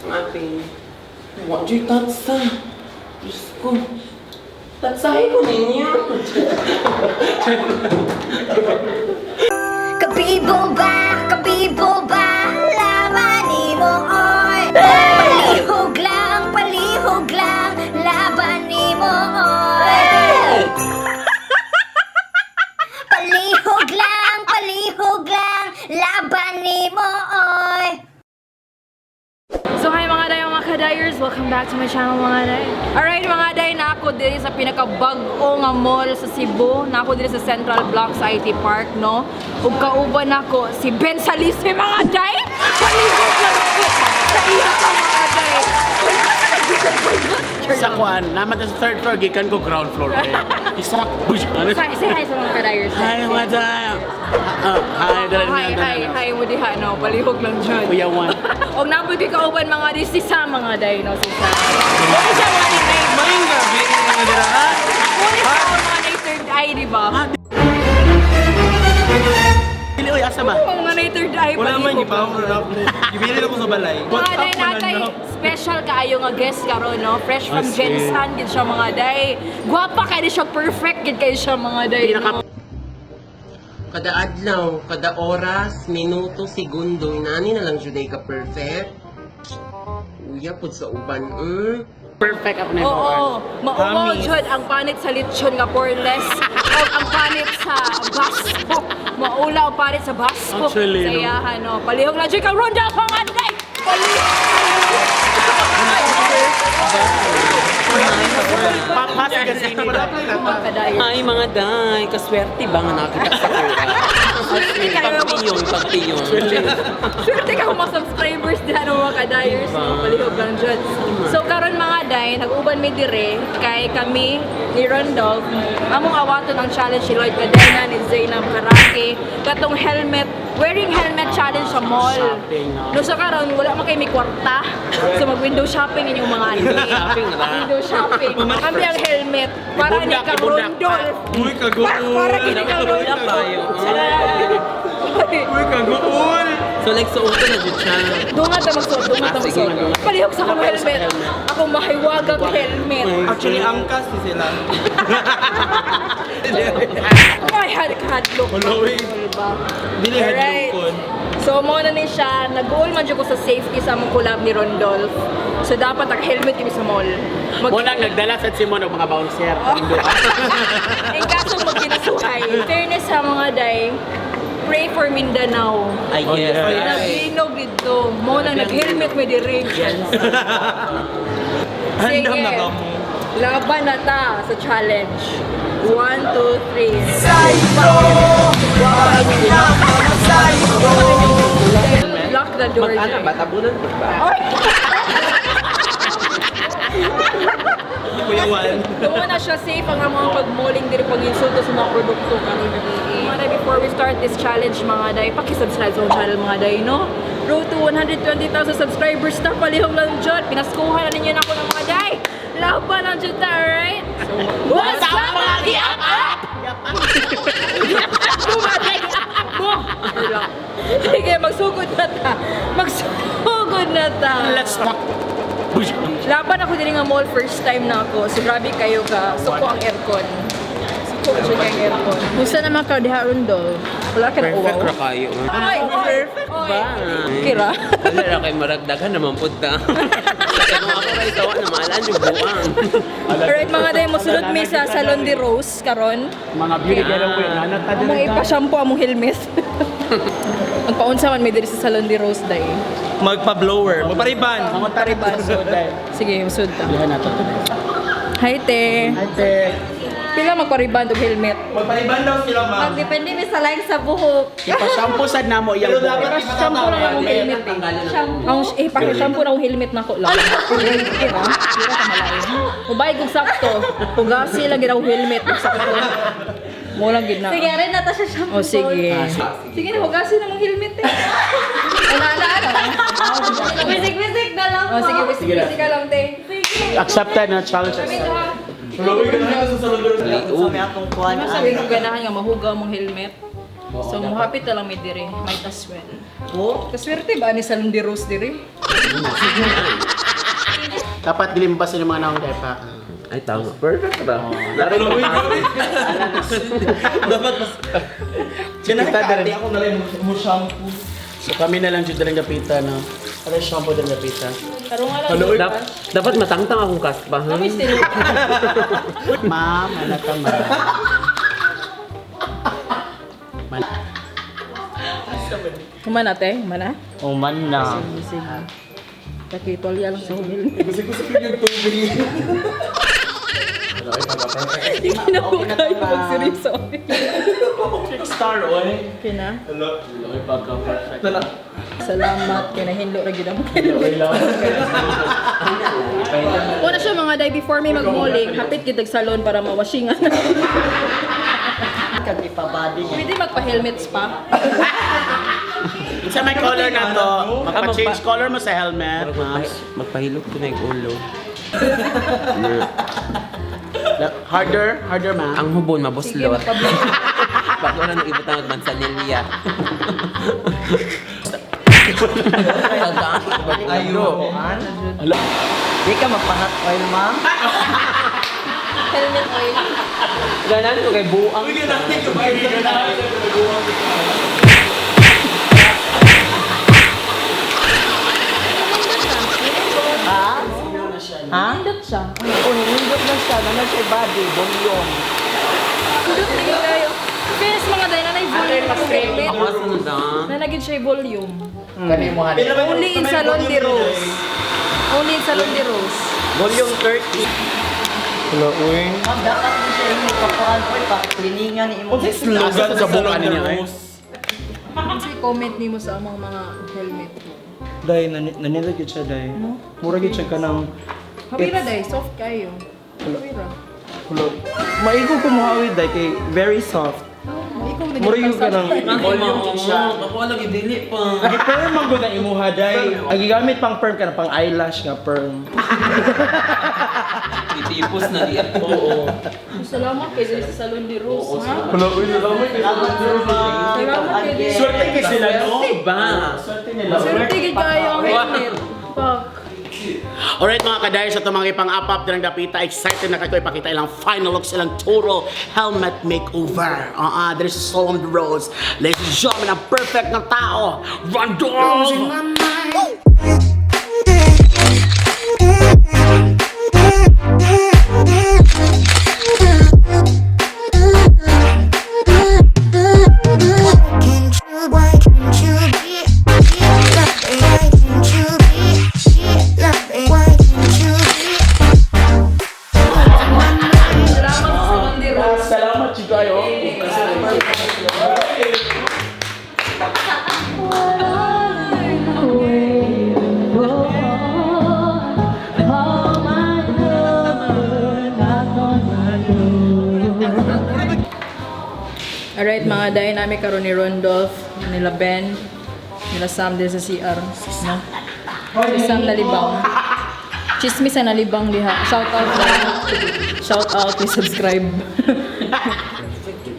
Ang ating... What do you tatsa? Diyos ko. Tatsahin ko ninyo. Kabibo ba? Kabibo ba? Laban nimo oy. Palihog lang, palihog lang, laban nimo oy. Palihog lang, laban nimo oy. So hi mga day, mga kadayers! Welcome back to my channel, mga day. Alright mga day, na ako diri sa pinakabag-o nga mall sa Cebu. Na ako diri sa Central Block sa IT Park, no? Ug kauban nako si Ben Salise, mga day! Palihog lang ko sa iya ka, mga day! Wala ka sa nag-gigan. Sa kuan, naman sa third floor, gikan ko ground floor. Eh. Isa, bush, ano? Say hi sa mga kadayers. Hi, what's up? Ah, hi, dala Hi, niya, hi, dala. hi mo diha, no? Palihog lang dyan. Kuya Juan. Og napoy kay kauban mga day, si Sam, mga day, no? Si Sam. Okay siya mga day, Mayong gabi, mga dira. Muna siya mga day third eye, di ba? Dili, oy, asa ba? Mga na third eye. Wala man, palihog. gipahong na. Gibili ako sa balay. Mga day natay, special kaayo nga guest karon, no? Fresh from Jensan gid siya, mga day. Gwapa kay siya, perfect gid kay siya, mga day. No? Kada adlaw, kada oras, minuto, segundo, inani na lang juday ka perfect. Uya pud sa uban, Perfect ako na yung Oo, mauwaw Promise. jud ang panit sa lechon nga poreless o ang panit sa basko. Maula ang panit sa basko. Actually, sa no? iyahan, no? Palihog na jud kang Rondal mga day. Palihog. Papasa kasi ni Mga kadayo. Ay, mga day, kaswerte ba nga nakita sa kuya? Swerte kayo. Pagpiyon, pagpiyon. Swerte ka kung mga subscribers diha no, mga kadayers, no, palihog lang dyan. So karon mga day, nag-uban mi dire kay kami ni Rondolph. Among awaton ang challenge si Lloyd Cadena ni Zainab Karake katong helmet wearing helmet challenge sa mall. Shopping, no? No, so karon wala man kay may kwarta. So mag window shopping inyong mga auntie. Window shopping ra. Window shopping. Kami ang helmet para ni Ibundak, kang ibundak. Rondolph. Uy, kaguol! Para kini kang Rondolph. Tayo. Uy, kaguol! So like, suoto na jud siya. Dunga ta magsuot, dunga ta Ah, sige, magsuot. madunga. Palihog sa akong Palihog sa helmet. helmet. Ako mahiwagang helmet. Actually, angkas ni sila. Ay, hadlok. Wala, uy. Dili Alright. hadlok kon. So, mo na ni siya, nag-goal man jud ko sa safety sa among collab ni Rondolph. So, dapat naka-helmet kami sa mall. Mag Mo lang nagdala sa Simon og mga bouncer. In kaso magkinasuhay. Fairness sa mga day, pray for Mindanao. Ay, yes. Oh, yeah. Naglinog dito. Mo na nag-helmet may dire. Handam na ka mo. Laban na ta sa challenge. One, two, three. Lock the door. Mag-ana ba? Tabunan ko ba? Ay! Kuya Juan. Tungod na siya safe ang mga pag-malling diri pag-insulto sa mga produkto karon gabi. Mga day, before we start this challenge, mga day, paki-subscribe sa akong channel, mga day, no? Road to 120,000 subscribers na, palihog lang dyan. Pinaskuhan na ninyo na ako ng mga day. Laban lang dyan ta, alright? So, what's up, mga gi-up-up? Mga gi-up-up mo! Sige, magsugod na ta. Magsugod na ta. Let's talk. Bush. Laban ako din nga mall, first time na ako. So grabe kayo ka. Suko ang aircon. Suko siya kay aircon. Gusto naman ka diha Rondol. Wala ka na Perfect uwaw. ra kayo. Ay, Perfect oy. ba? Kira. Wala ra kay maragdagan naman pud ta. Kaya kung ako ray tawa na maalan yung buwang. Alright mga day, mosulod mi sa Salon de Rose karon. Mga beauty getaway na ta Among ipa-shampoo among helmet. Magpaunsa man mi diri sa Salon de Rose day. Magpa-blower. Magpariban. Mga tariban. Sige, musud ta. Lihan nato. Hi te. Ate. Pila magpariban og helmet? Magpariban daw sila, ma'am. Depende mi sa line sa buhok. Ipa-shampoo sad namo iyang Pero dapat buhok. Shampoo lang among helmet eh. Shampoo. Ang eh paki-shampoo na akong helmet nako lang. Kira, kira ka malain. Ubay kog sakto. Pugasi lang gid akong helmet ug sakto. Mo lang gid na. Sige, rin na ta siya shampoo. O sige. Sige na, hugasi na mong helmet eh. Ana ana ana. Wisik-wisik na lang O sige, po. wisik wisik ka lang te. Sige. Accepted na challenge. Kami to ha. Uy, ganahan sa salon. Liog. Sabi ko ganahan nga mahugaw mong helmet. So, muhapit na lang may dire. Might as well. Oh? Kaswerte ba ni Salon de Rose dire? Dapat gilimbasan yung mga naong depa. Ay, tama. Perfect ba? Dapat mas... Kita Ate ako na lang mo shampoo. So kami na lang jud dalang gapita no. Ano shampoo dalang gapita? Tarungan lang. Dapat matangtang akong kaspa, ha? Kami still. Ma'am, alata ma'am. Humana te, humana. Human na. Sige. Kakitol lang sa humil. Gusto ko yung tubig. Hindi na po kayo magseryoso. Star oy. Okay na. Hello. Pagka-perfect. Salamat kay nahinlo ra gyud ang Una siya mga day before may magmuling, hapit gyud tag salon para mawashingan. Pwede magpa-helmets pa. Sa may color na to, magpa-change color mo sa helmet. Ma'am. Magpahilot ko na yung ulo. Harder, harder ma'am. Ang hubon, Sige, mabuslot. magpa-blow. Bago na nang ibutang at mansanilya. Ayo. Di ka magpahat oil, ma'am. Helmet oil. Ganan ko kay buang. Ha? Ha? Nindot siya. Oo, nindot na siya. Naman siya body, volume. Nindot na gyud kayo. Finish mga day na volume ang helmet. Ako sunod ah. Nanagid siya volume. Kani mo Only in Salon de Rose. Only in Salon de Rose. Volume 30. Hello, uy. Ma'am, dapat mo siya imo pakuan oy, pa-cleaningan ni imo. Slogan Sa buka ninyo, eh. Kasi comment nimo sa among mga helmet. Day, nanila gyud siya, day. Mura gyud siya ka ng... Hawira day, soft kayo. Hawira. Hello. Maigo ko muhawid, day, kay very soft. Oh, ikaw na Mura yung ka ng... Volume siya. Ako lagi dili pa. Gi-perm man gud na imuha, day. Ang gigamit pang perm ka na pang eyelash nga perm. Itipos na di. Oo. Salamat kay sa Salon de Rose, ha? Hello, uy, salamat. Salamat kay diri. Swerte kay sila no. Diba? Swerte nila. Swerte gid kayo ang helmet. Fuck. Alright mga kadayo, sa itong mga ipang-up-up ng dapita, excited na kayo ipakita ilang final looks, ilang total helmet makeover. There's a soul on the roads. Ladies and gentlemen, ang perfect na tao, Randolph! Why can't you be loving? Why can't you be loving? Why can't you be? Salamat sa Salon de Rose. Salamat, Chigayo. Alright mga day, nami karon ni Rondolph, nila Ben, nila Sam din sa CR. No? Si Sam nalibang. Chismis sa nalibang diha. Shout out lang. Shout out, please subscribe.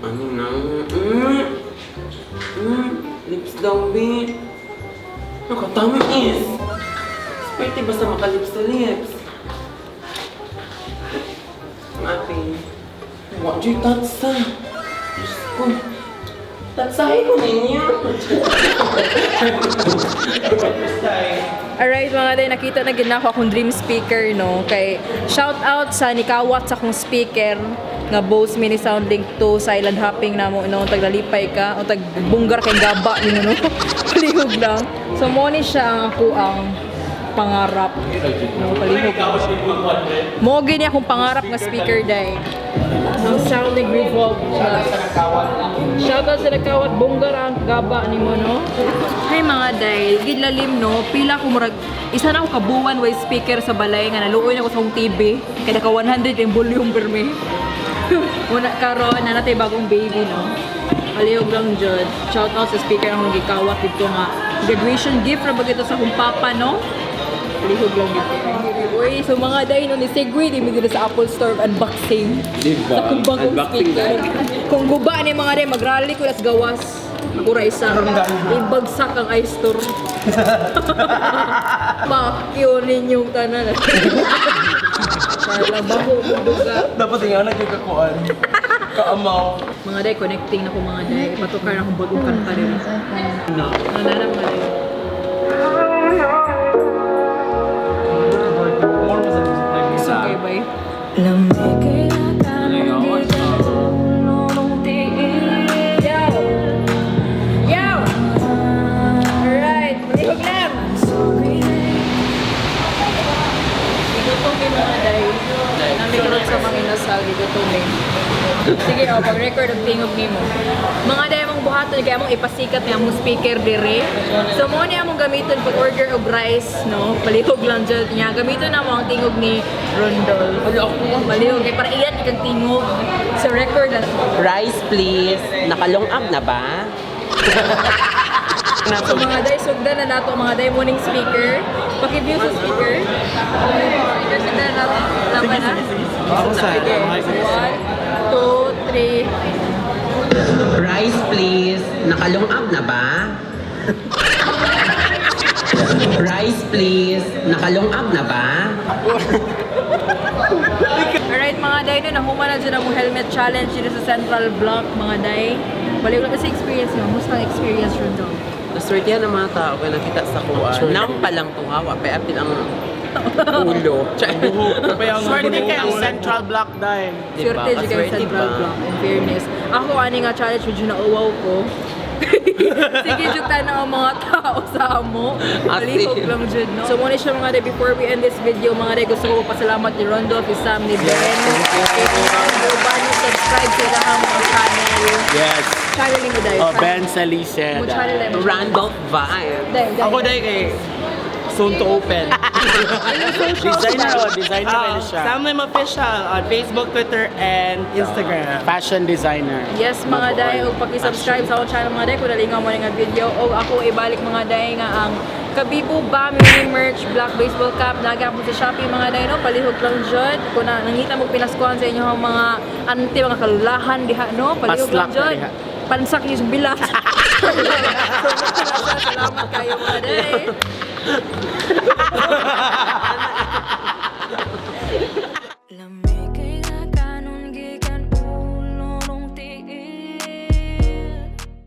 Ano na? Lips daw, be. Nakatamis. Swerte basta makalips sa lips. Ang ating... What do you tatsa? Diyos ko. Tatsahin ko ninyo. Alright mga day, nakita na gid nako akong dream speaker no kay shout out sa nikawat sa akong speaker nga Bose Mini Soundlink 2 silent hopping namo no taglalipay ka o tag bunggar kay gaba nimo no. Palihog lang. So mo ni siya ang ako ang pangarap. No, palihog. Mo gini akong pangarap nga speaker day. Ang Soundlink Revolve Plus. Shout out sa nakawat bunggar ang gaba nimo no. Hi mga day, gidlalim no, pila ko murag isa na ako kabuwan way speaker sa balay nga naluoy na ko sa akong TV kay naka 100 yung volume permi. Una karon na natay bagong baby no. Aliyog lang jud. Shout out sa speaker akong gikawat dito nga graduation gift ra ba gito sa akong papa no. Lihog lang dito. Uy, so mga day no ni segue di mi diri sa Apple Store unboxing. Diba? Sa kung bagong Unboxing speaker. Kung guba ni mga day magrally ko las gawas. Ako ra isa. Ibagsak ang iStore. Pakyo ninyong tanan. Kala baho kong duga. Dapat nga na yung kakuan. Kaamaw. Mga day, connecting na ko mga day. Ipatukar na akong bagong kanta diri. No. Ano na mga day? More pa sa So, okay, bye. Yo! Yo! Alright, malihog lang! Gigutom kay mga day. Nami karon sa mga inasal, gigutom eh. Sige, oh, pag-record og tingog nimo. Mga day among buhaton kay among ipasikat ni among speaker dire. So mo ni among gamiton pag order og rice, no? Palihog lang jud niya. Gamiton na mo ang tingog ni Rondol. Palihog kay para iyat kag tingog sa record na. Rice, please. Nakalong up na ba? So mga day, sugdan na nato mga day morning speaker. Paki-view sa speaker. Speaker sugdan na nato. Laban na. Ako sa. Sige. One, two, three. Rice, please. Nakalong up na ba? Rice, please. Nakalong up na ba? Alright mga day, no, nahuman na dyan ang helmet challenge dito sa Central Block mga day. Balik lang kasi experience nyo. Musta ang experience ron daw? Naswertihan ang mga tao kaya nakita sa kuwan. Nam pa lang tuhawa, pa apil ang ulo. Swerte kay ang Central Block day. Diba? Swerte dyan kayo Kaswerte Central ba? Block, in fairness. Ako, ani nga challenge, medyo nauwaw ko. Sige, jud tanaw ang mga tao sa amo. As Palihog in. lang jud, no? So, muna siya mga day, before we end this video, mga day, gusto ko pasalamat ni Rondo, ni Sam, ni Ben. Kay Mga subscribe sa ilahang mga channel. Yes. Channel ni mo, day. Oh, Ben Saliceda. Mo channel mo. Randolph vibe. Day, day. Ako dahil kay soon to open. Designer, oh, designer rin siya. Samlim Official on Facebook, Twitter, and Instagram. Fashion designer. Yes mga day, ug paki-subscribe sa akong channel mga day kung nalingaw mo ni nga video og ako ibalik mga day nga ang Kabibo ba mini merch black baseball cap naga po sa Shopee mga day no, palihog lang jud kung na, nangita mo pinaskuhan sa inyong mga ante mga kalulahan diha no, palihog lang Paslak na jud. diha. Pansak niyo sa bilas. So, salamat kayo mga day.